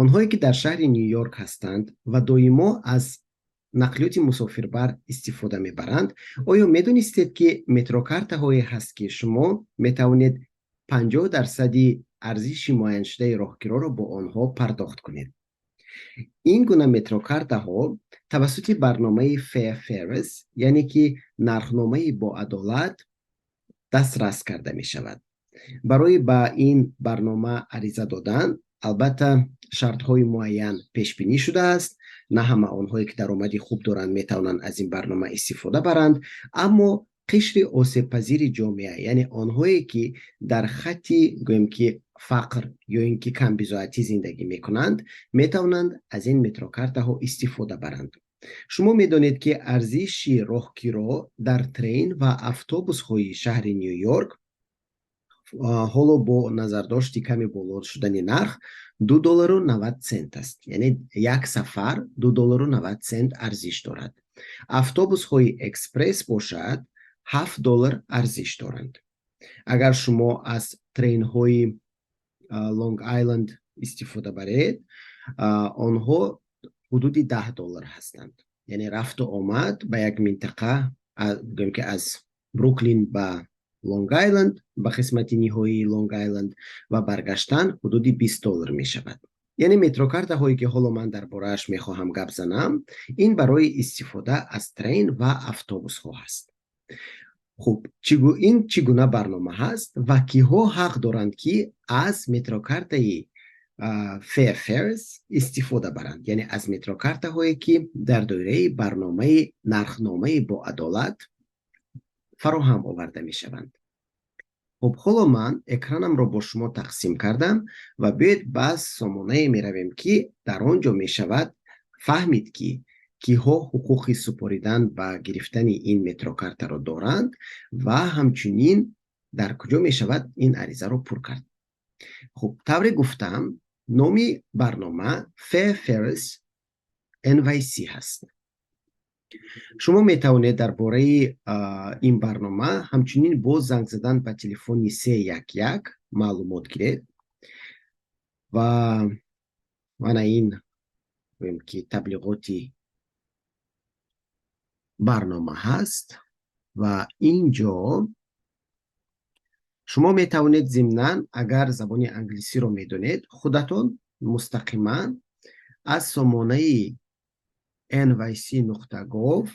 Онҳое, ки дар шаҳри Ню-Йорк ҳастанд ва доимо аз нақлиёти мусофирбар истифода мебаранд, оё медонистед, ки метрокартаҳое ҳаст, ки шумо метавонед 50 дарсади арзиши муайяншудаи роҳкироро бо онҳо пардохт кунед? Ин гуна метрокартаҳо тавассути барномаи Fair Fares, яъне ки нархномаи боадолат, дастрас карда мешавад. Барои ба ин барнома ариза додан, албатта, шартҳои муайян пешбинӣ шудааст. На ҳама онҳое, ки даромади хуб доранд, метавонанд аз ин барнома истифода баранд, аммо қишри осебпазири ҷомеа, яъне онҳое, ки дар хатти, гӯем ки, фақр ё ин ки камбизоатӣ зиндагӣ мекунанд, метавонанд аз ин метрокартаҳо истифода баранд. Шумо медонед, ки арзиши роҳкиро дар train ва автобусҳои шаҳри Ню-Йорк ҳоло бо назардошти каме боло шудани нарх 2 доллару 90 цент аст, яъне як сафар 2 доллару 90 цент арзиш дорад. Автобусҳои экспресс бошад, 7 доллар арзиш доранд. Агар шумо аз train ҳои Лонг Айленд истифода баред, онҳо ҳудуди 10 доллар ҳастанд, яъне рафту омад ба як минтақа, гӯем ки аз Бруклин ба Лонг Айленд, ба қисмати ниҳоии Лонг Айленд ва баргаштан ҳудуди 20 доллар мешавад. Яъне метрокартаҳое, ки ҳоло ман дар борааш мехоҳам гап занам, ин барои истифода аз train ва автобусҳо ҳаст. Хуб, ин чӣ гуна барнома ҳаст ва киҳо ҳақ доранд, ки аз метрокартаи Fair Fares истифода баранд, яъне аз метрокартаҳое, ки дар доираи барномаи нархномаи боадолат фароҳам оварда мешаванд? Хуб, ҳоло ман экранамро бо шумо тақсим кардам ва биёед, ба сомонае меравем, ки дар он ҷо мешавад фаҳмид, ки киҳо ҳуқуқи супоридан ба гирифтани ин метрокартаро доранд ва ҳамчунин дар куҷо мешавад ин аризаро пур кард. Хуб, тавре гуфтам, номи барнома Fair Fares NYC ҳаст. Шумо метавонед дар бораи ин барнома ҳамчунин бо занг задан ба телефони 311 маълумот гиред. Ва мана ин, гӯем ки, таблиғоти барнома ҳаст ва ин ҷо шумо метавонед зимнан, агар забони англисиро медонед, худатон мустақиман аз сомонаи nyc.gov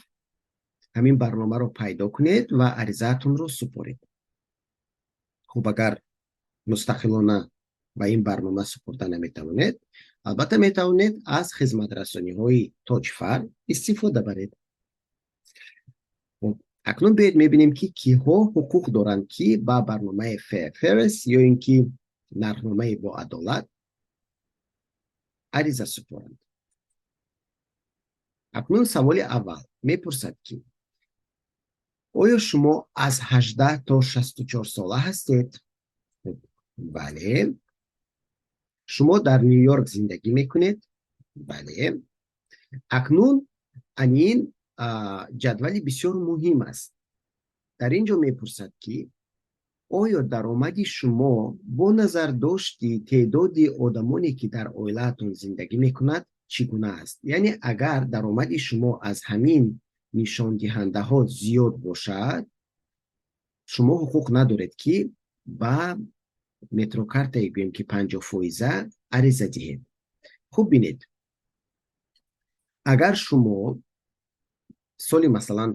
ҳамин барномаро пайдо кунед ва аризаатонро супоред. Хуб, агар мустақилона ба ин барнома супурда наметавонед, албатта, метавонед аз хизматрасониҳои Тоҷфар истифода баред. Акнун биёед, мебинем, ки киҳо ҳуқуқ доранд, ки ба барномаи Fair Fares ё ин ки нархномаи боадолат ариза супоранд. Акнун саволи аввал мепурсад, ки оё шумо аз 18 то 64 сола ҳастед? Бале. Шумо дар Ню-Йорк зиндагӣ мекунед? Бале. Акнун анин ҷадвали бисёр муҳим аст. Дар ин ҷо мепурсад, ки оё даромади шумо бо назардошти теъдоди одамоне, ки дар оилаатон зиндагӣ мекунад, чӣ гуна аст. Яъне агар даромади шумо аз ҳамин нишондиҳандаҳо зиёд бошад, шумо ҳуқуқ надоред, ки ба метрокартае, гӯем ки, 50 фоиза ариза диҳед. Хуб, бинед, агар шумо соли, масалан,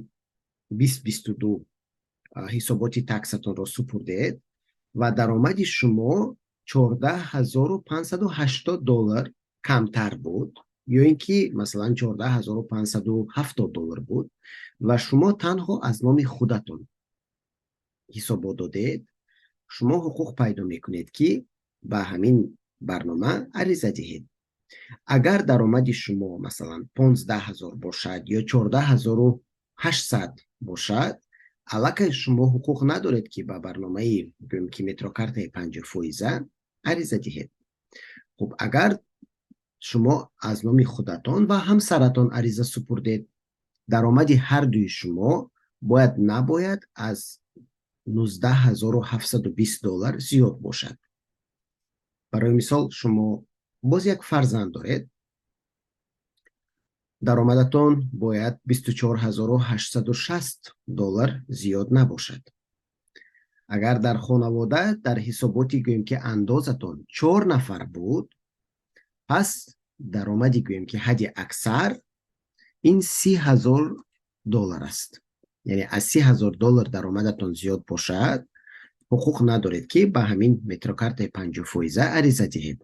2022 ҳисоботи tax атонро супурдед ва даромади шумо 14 580 доллар камтар буд ё ин ки, масалан, 14 570 доллар буд ва шумо танҳо аз номи худатон ҳисобот додед, шумо ҳуқуқ пайдо мекунед, ки ба ҳамин барнома ариза диҳед. Агар даромади шумо, масалан, 15 000 бошад ё 14 800 бошад, аллакай шумо ҳуқуқ надоред, ки ба барномаи, гӯем ки, метрокартаи 50 фоиза ариза диҳед. Хуб, агар шумо аз номи худатон ва ҳамсаратон ариза супурдед, даромади ҳардуи шумо бояд набояд аз 19 720 доллар зиёд бошад. Барои мисол, шумо Боз як фарзанд доред, даромадатон бояд 24 860 доллар зиёд набошад. Агар дар хонавода дар ҳисоботи, гӯем ки, андозатон чор нафар буд, пас даромади, гӯем ки, ҳадди аксар ин 30 000 доллар аст. Яъне аз 30 000 доллар даромадатон зиёд бошад, ҳуқуқ надоред, ки ба ҳамин метрокартаи 50-фоиза ариза диҳед.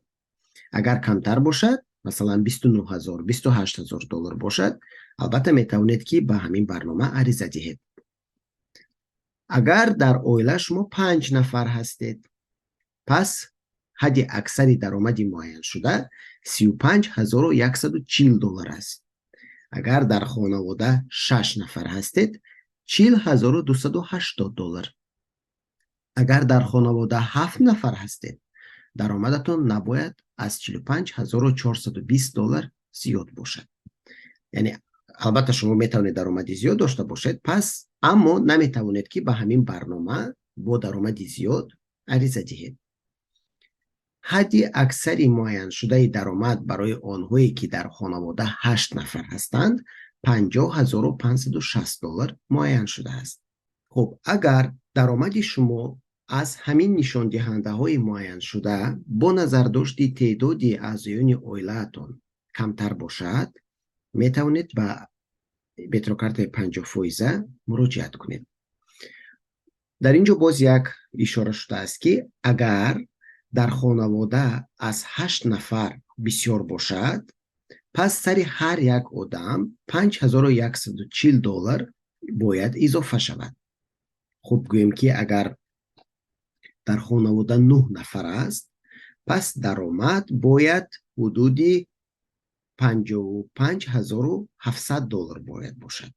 Агар камтар бошад, масалан, 29 000, 28 000 доллар бошад, албатта, метавонед, ки ба ҳамин барнома ариза диҳед. Агар дар оила шумо панҷ нафар ҳастед, пас ҳадди аксари даромади муайяншуда 35 140 доллар аст. Агар дар хонавода шаш нафар ҳастед, 40 280 доллар. Агар дар хонавода ҳафт нафар ҳастед, даромадатон набояд аз 45 420 доллар зиёд бошад. Яъне, албатта, шумо метавонед даромади зиёд дошта бошед, пас аммо наметавонед, ки ба ҳамин барнома бо даромади зиёд ариза диҳед. Ҳадди аксари муайяншудаи даромад барои онҳое, ки дар хонавода ҳашт нафар ҳастанд, 50 560 доллар муайян шудааст. Хуб, агар даромади шумо аз ҳамин нишондиҳандаҳои муайяншуда бо назардошти теъдоди аъзоёни оилаатон камтар бошад, метавонед ба метрокартаи 50-фоиза муроҷиат кунед. Дар ин ҷо боз як ишора шудааст, ки агар дар хонавода аз ҳашт нафар бисёр бошад, пас сари ҳар як одам 5140 доллар бояд изофа шавад. Хуб, гӯем, ки агар дар хонавода нӯҳ нафар аст, пас даромад бояд ҳудуди 55 700 доллар бояд бошад.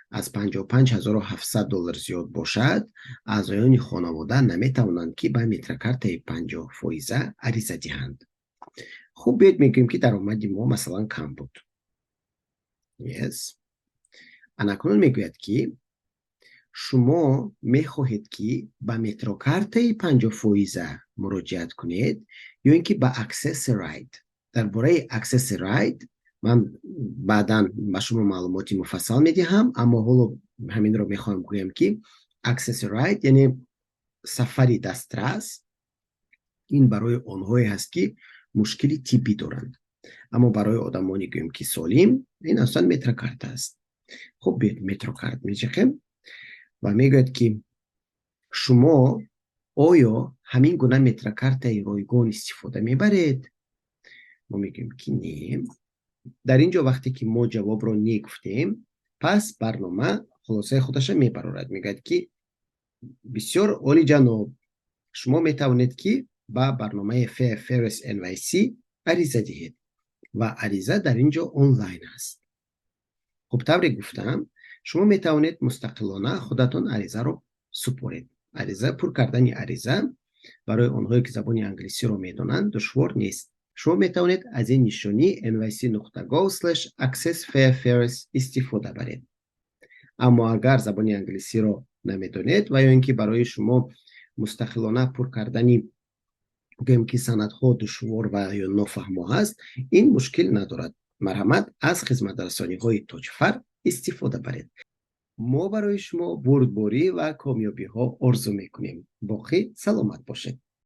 Аз 55 700 доллар зиёд бошад, аъзоёни хонавода наметавонанд, ки ба метрокартаи 50-фоиза ариза диҳанд. Хуб, биёед мегӯем, ки даромади мо, масалан, кам буд. Yes. Анакунун мегӯяд, ки шумо мехоҳед, ки ба метрокартаи 50-фоиза муроҷиат кунед ё ин ки ба Access-a-Ride. Дар бораи Access-a-Ride ман баъдан ба шумо маълумоти муфассал медиҳам, аммо ҳоло ҳаминро мехоҳам гӯям, ки Access-a-Ride, яъне сафари дастрас, ин барои онҳое ҳаст, ки мушкили тиббӣ доранд. Аммо барои одамони, гӯем ки, солим, ин аслан метрокарта аст. Хуб, биёед, метрокарт мечиқем ва мегӯяд, ки шумо оё ҳамин гуна метрокартаи ройгон истифода мебаред? Мо мегӯем, ки не. Дар ин ҷо вақте ки мо ҷавобро не гуфтем, пас барнома хулосаи худаша мебарорад, мегӯяд, ки бисёр олиҷаноб, шумо метавонед, ки ба барномаи Fair Fares NYC ариза диҳед ва ариза дар ин ҷо онлайн аст. Хуб, тавре гуфтам, шумо метавонед мустақилона худатон аризаро супоред. Ариза, пур кардани ариза барои онҳое, ки забони англисиро медонанд, душвор нест. Шумо метавонед аз ин нишонӣ nyc.gov/accessfairfares истифода баред. Аммо агар забони англисиро намедонед ва ё ин ки барои шумо мустақилона пур кардани, гӯем ки, санадҳо душвор ва ё нофаҳмо ҳаст, ин мушкил надорад, марҳамат, аз хизматрасониҳои Тоҷфар истифода баред. Мо барои шумо бурдборӣ ва комёбиҳо орзу мекунем. Боқӣ саломат бошед.